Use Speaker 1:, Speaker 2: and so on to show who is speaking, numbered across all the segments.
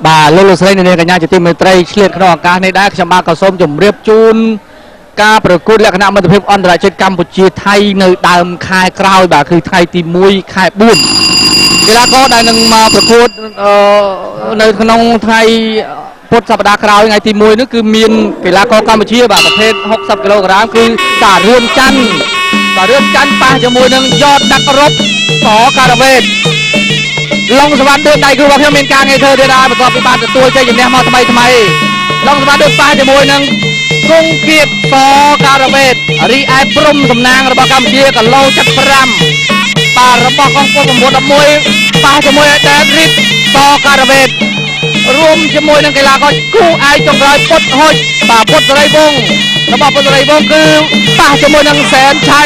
Speaker 1: បាទលោកលោកស្រីអ្នកនាងកញ្ញាជាទីមេត្រីឆ្លៀតក្នុងឱកាសនេះដែរខ្ញុំបាទក៏សូមជម្រាបជូនការប្រកួតលក្ខណៈមិត្តភាពអន្តរជាតិកម្ពុជាថៃនៅដើមខែក្រោយបាទគឺថ្ងៃទី1ខែ4កីឡាករដែលនឹងមកប្រកួតនៅក្នុងថ្ងៃពុធសប្តាហ៍ក្រោយថ្ងៃទី1នោះគឺមានកីឡាករកម្ពុជាបាទប្រភេទ60គីឡូក្រាមគឺតារឿនច័ន្ទតារឿនច័ន្ទប៉ះជាមួយនឹងយอดដាក់រົບសការវេតឡុងសវណ្ណឌឿនដៃគូរបស់ខ្ញុំមានការងារធ្វើទៀតដែរបន្ទាប់ពីបានទទួលជ័យជំនះមកថ្មីថ្មីឡុងសវណ្ណឌឿនប៉ះជាមួយនឹងគង់គៀតសការវេតរីឯព្រំសំណាងរបស់កម្ពុជាគីឡូ75បាទរបស់កងពល911ប៉ះជាមួយដែនរីបសការវេតរួមជាមួយនឹងកីឡាករគូឯកចុងក្រោយពុតហុចបាទពុតសេរីវងរបស់ពុតសេរីវងគឺប៉ះជាមួយនឹងសែនឆៃ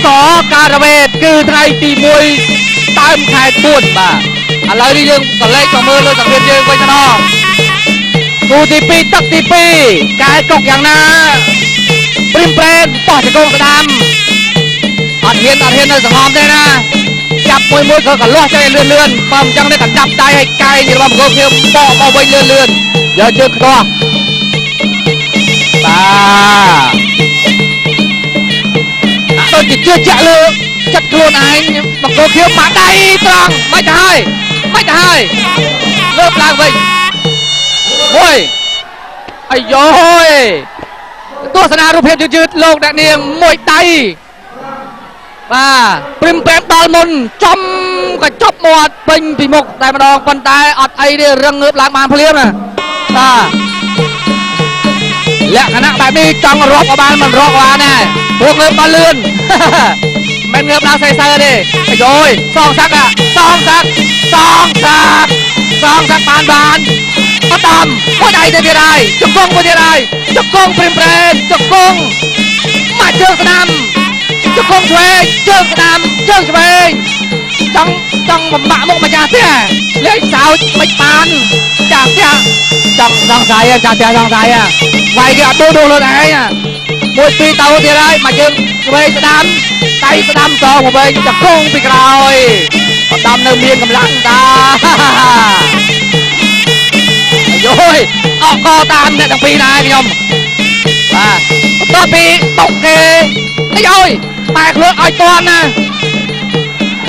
Speaker 1: សការវេតគឺថ្ងៃទី1ដើមខែ4បាទឥឡូវនេះយើងកលេចមកមើលលើសង្វៀនយើងវិញម្ដងគូទី2ទឹកទី2កែកុកយ៉ាងណាព្រីមប្រេនប៉ះជង្គង់ស្ដាំអត់ហ៊ាននៅសង្ហមទេណាចាប់មួយមួយក៏កលាស់ចេញលឿនលឿនបើមិនចឹងទេក៏ចាប់ដៃឲ្យកែងរបស់មង្គលខៀវបកមកវិញលឿនលឿនយកជើងខ្ទាស់បាទដូចជាជឿជាក់លើចិត្តខ្លួនឯងមង្គលខៀវមកដៃត្រង់មិនទៅហើយមិនទៅហើយលើកឡើងវិញមួយអាយយទស្សនារូបភាពយឺតៗលោកអ្នកនាងមួយដៃបាទព្រីមប្រែមដល់មុនចំក៏ចប់មាត់ពេញពីមុខតែម្ដងប៉ុន្តែអត់អីទេរឹងងើបឡើងបានភ្លាមណាបាទលក្ខណៈបែបនេះចង់រាប់ក៏បានមិនរាប់ក៏បានដែរព្រោះងើបដល់លឿនមិនងើបឡើងសេសើទេអាយយសងសាក់សងសាក់សងសាក់សងសាក់បានបានអត់តាមមួយដៃទៅទៀតហើយជង្គង់មួយទៀតហើយជង្គង់ព្រីមប្រែមជង្គង់មកជើងស្ដាំជង្គង់ឆ្វេងជើងស្ដាំជើងឆ្វេងចង់បំបាក់មុខម្ចាស់ផ្ទះលេងសើចមិនបានចាស់ផ្ទះចង់សង្ស័យចាស់ផ្ទះសង្ស័យវាយគេអត់ដូរខ្លួនឯងមួយពីរទៅទៀតហើយមកជើងឆ្វេងស្ដាំដៃស្ដាំសងមកវិញជង្គង់ពីក្រោយអត់ដាំនៅមានកម្លាំងតាអាយយអកកតាមអ្នកទាំងពីរដែរខ្ញុំបាទបន្ទាប់ពីបុកគេអាយយបែរខ្លួនឲ្យតាន់ណា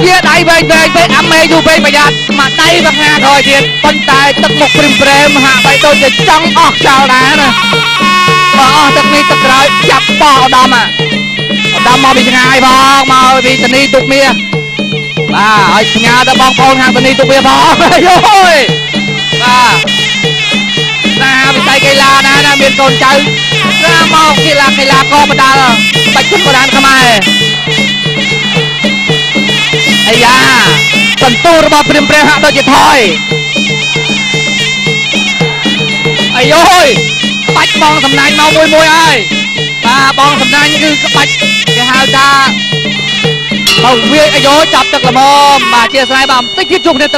Speaker 1: ជាដៃវែងវែងពេកអាមេយូរពេកប្រយ័ត្នមកដៃវងណាក្រោយទៀតប៉ុន្តែទឹកមុខព្រីមប្រេមហាក់បីដូចជាចង់អស់ខ្យល់ដែរណាបើអស់ទឹកនេះទឹកក្រោយចាប់បោះឧត្តមឧត្តមមកពីឆ្ងាយផងមកពីធានីទុកមាសបាទឲ្យផ្ញើទៅបងប្អូនខាងធានីទុកមាសផងយយបាទណាវិស័យកីឡាណាណាមានកូនចៅណាមកកីឡាកបដាល់បាច់គុណបុរាណខ្មែរអាយ៉ាសន្ទុះរបស់ព្រាមព្រះហាក់ដូចជាថយអាយយក្បាច់បងសំណាញ់មកមួយមួយហើយបាទបងសំណាញ់គឺក្បាច់គេហៅថាបើវាអាយយចាប់ទឹកល្មមបាទជាស្រ័យបាទបន្តិចទៀតជួបគ្នាទឹក